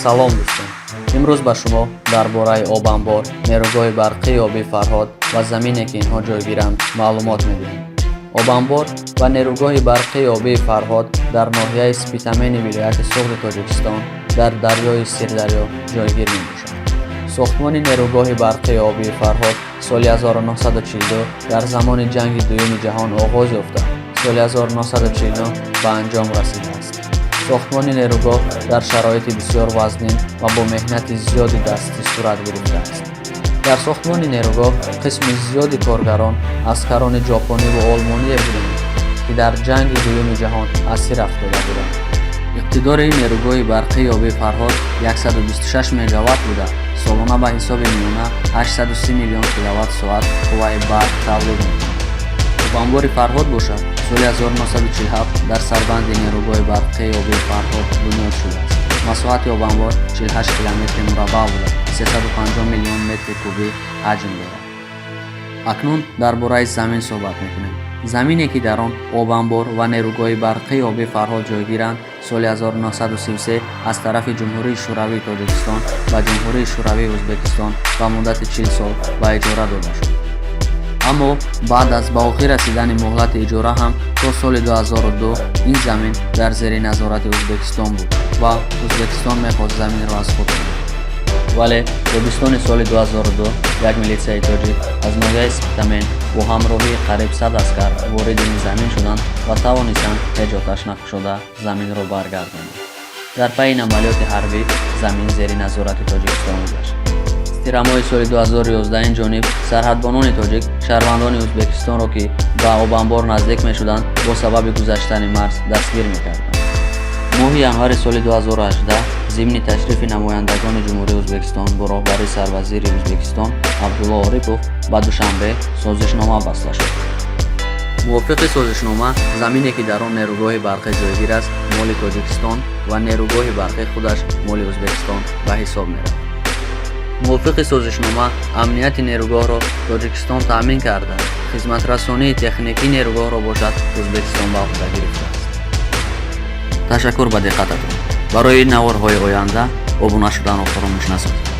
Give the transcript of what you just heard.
Салом, дӯстон! Имрӯз ба шумо дар бораи обанбор, нерӯгоҳи барқии обии Фарҳод ва замине, ки инҳо ҷойгиранд, маълумот медиҳем. Обанбор ва нерӯгоҳи барқии обии Фарҳод дар ноҳияи Спитамени вилояти Суғди Тоҷикистон дар дарёи Сирдарё ҷойгир мебошад. Сохтмони нерӯгоҳи барқии обии Фарҳод соли 1942 дар замони Ҷанги Дуюми ҷаҳон оғоз ёфта, соли 1949 ба анҷом расидааст. Сохтмони нерӯгоҳ дар шароити бисёр вазнин ва бо меҳнати зиёди дастӣ сурат гирифтааст. Дар сохтмони нерӯгоҳ қисми зиёди коргарон аскарони ҷопонӣ ва олмоние буданд, ки дар Ҷанги Дуюми ҷаҳон асир афтода буданд. Иқтидори нерӯгоҳи барқии обии Фарҳод 126 мегаватт буда, солона ба ҳисоби миёна 830 миллион киловатт соат қувваи барқ тавлид мекунад. Обанбори Фарҳод бошад, соли 1947 дар сарбанди нерӯгоҳи барқии обии Фарҳод бунёд шудааст. Масоҳати обанбор 48 километри мураббаъ буда, 350 миллион метри кубӣ ҳаҷм дорад. Акнун дар бораи замин суҳбат мекунем. Замине, ки дар он обанбор ва нерӯгоҳи барқии обии Фарҳод ҷойгиранд, соли 1933 аз тарафи Ҷумҳурии Шӯравии Тоҷикистон ба Ҷумҳурии Шӯравии Ӯзбекистон ба муддати 40 сол ба иҷора дода шуд. Аммо баъд аз ба охир расидани муҳлати иҷора ҳам то соли 2002 ин замин дар зери назорати Ӯзбекистон буд ва Ӯзбекистон мехост заминро аз худ кунад. Вале тобистони соли 2002 як милитсияи тоҷик аз ноҳияи Спитамен бо ҳамроҳии қариб 100 аскар вориди ин замин шуданд ва тавонистанд ҳеҷ оташ накушода заминро баргардонанд. Дар пайи ин амалиёти ҳарбӣ замин зери назорати Тоҷикистон гузашт. Тирамоҳи соли 2011 ин ҷониб сарҳадбонони тоҷик шаҳрвандони Ӯзбекистонро, ки ба обанбор наздик мешуданд, бо сабаби гузаштани марз дастгир мекарданд. Моҳи январи соли 2018 зимни ташрифи намояндагони Ҷумҳурии Ӯзбекистон бо роҳбарии сарвазири Ӯзбекистон Абдулло Орипов ба Душанбе созишнома баста шуд. Мувофиқи созишнома, замине, ки дар он нерӯгоҳи барқӣ ҷойгир аст, моли Тоҷикистон ва нерӯгоҳи барқӣ худаш моли Ӯзбекистон ба ҳисоб меравад. Мувофиқи созишнома, амнияти нерӯгоҳро Тоҷикистон таъмин карда, хизматрасонии техникии нерӯгоҳро бошад, Ӯзбекистон ба уҳда гирифтааст. Ташаккур ба диққататон. Барои наворҳои оянда обуна шуданро фаромӯш насозед.